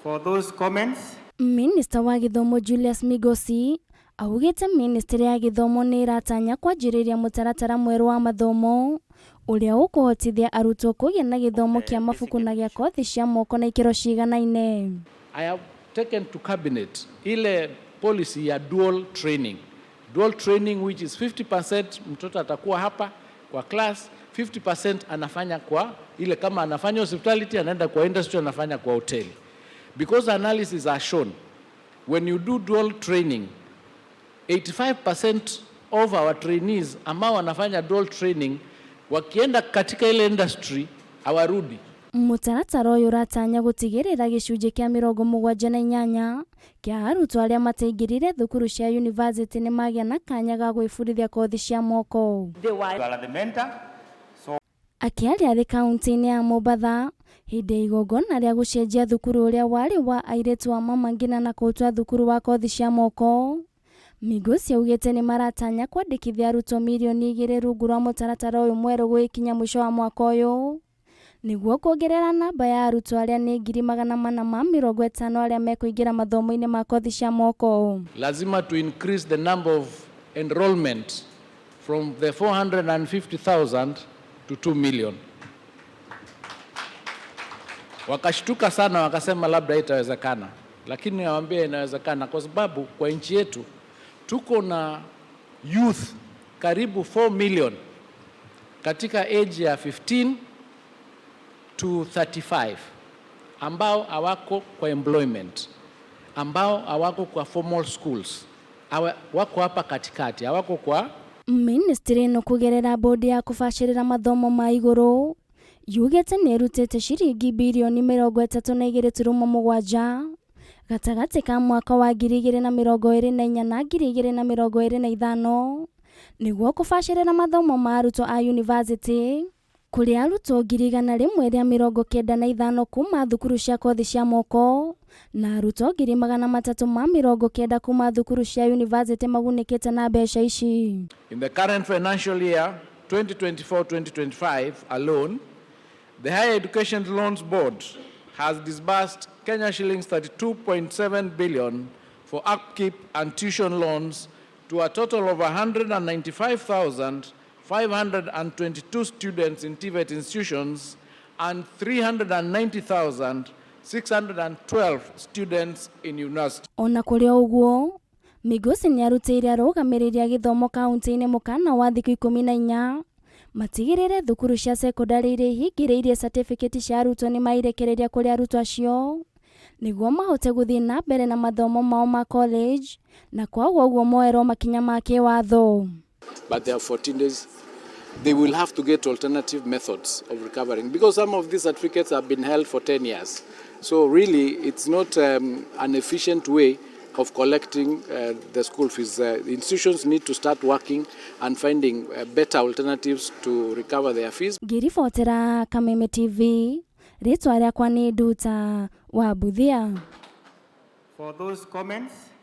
For those comments. Minista wa gĩthomo Julius Migosi augĩte ministry ya gĩthomo nĩ ĩratanya kwanjĩrĩria mũtaratara mwerũ wa mathomo ũrĩa ũkũhotithia arutwo kũgĩa na gĩthomo kĩa mabuku na gĩa kothi cia moko na ikĩro ciganaine. I have taken to cabinet ile policy ya dual training. Dual training, which is 50% mtoto atakuwa hapa kwa class, 50% anafanya kwa ile, kama anafanya hospitality, anaenda kwa industry, anafanya kwa hoteli. Because analysis are shown, when you do dual training, 85% of our trainees ambao wanafanya dual training, wakienda katika ile industry hawarudi. Mũtaratara ũyũ ũratanya gũtigĩrĩra 78% kĩa arutwo arĩa mataingĩrire thukuru cia yunivasĩtĩ nĩ magĩa na kanya ga gwĩbundithia kothi cia moko. You are the mentor. So Akĩaria arĩ kaunti-inĩ ya Mombatha hĩndĩ ya igongona rĩa gũcenjia thukuru ũrĩa warĩ wa airĩtu a Mama Ngina na kũũtua thukuru wa kothi cia moko, Migosi augĩte nĩ maratanya kwandĩkithia arutwo 2 mirioni rungu rwa mũtaratara ũyũ mwerũ gũgĩkinya mũico wa mwaka ũyũ, nĩguo kuongerera namba ya arutwo arĩa nĩ 450,000 arĩa mekũingĩra mathomo-inĩ ma kothi cia moko. Lazima to increase the number of enrollment from the 450,000 to 2 million. Wakashtuka sana, wakasema labda itawezekana, lakini nawaambia inawezekana kwa sababu kwa nchi yetu tuko na youth karibu 4 million katika age ya 15 to 35 ambao hawako kwa employment, ambao hawako kwa formal schools, wako hapa katikati, hawako kwa Ministry ĩno kũgerera bodi ya kũbacĩrĩra mathomo ma igũrũ yugĩte nĩ ĩrutĩte ciringi 32.7 birioni gatagatĩ ka mwaka wa 2024 na 2025 nĩguo kũbacĩrĩra mathomo ma arutwo a yunivasĩtĩ, kũrĩ arutwo 195,000 kuma thukuru cia kothi cia moko na arutwo 390,000 kuma thukuru cia yunivasĩtĩ magunĩkĩte na mbeca ici. In the current financial year 2024-2025 alone, the Higher Education Loans Board has disbursed Kenya shillings 32.7 billion for upkeep and tuition loans to a total of 195,522 students in TVET institutions and 390,612 students in university. Ona kũrĩ o ũguo, Migosi nĩ arutĩire arũgamĩrĩri a gĩthomo kaunti-inĩ mũkana wa thikũ 14 matigĩrĩre thukuru cia cekondarĩ iria ihingĩrĩirie certificate cia arutwo nĩ mairekereria kũrĩ arutwo acio nĩguo mahote gũthiĩ na mbere na mathomo mao ma college na kwaga ũguo moerwo makinya ma kĩwatho. But they have 14 days. They will have to get alternative methods of recovering because some of these certificates have been held for 10 years. So really, it's not an efficient way of collecting the school fees. Institutions need to start working and finding better alternatives to recover their fees. Ngĩribotera Kameme TV, rĩtwa rĩakwa nĩ Nduta wa Mbuthia. For those comments.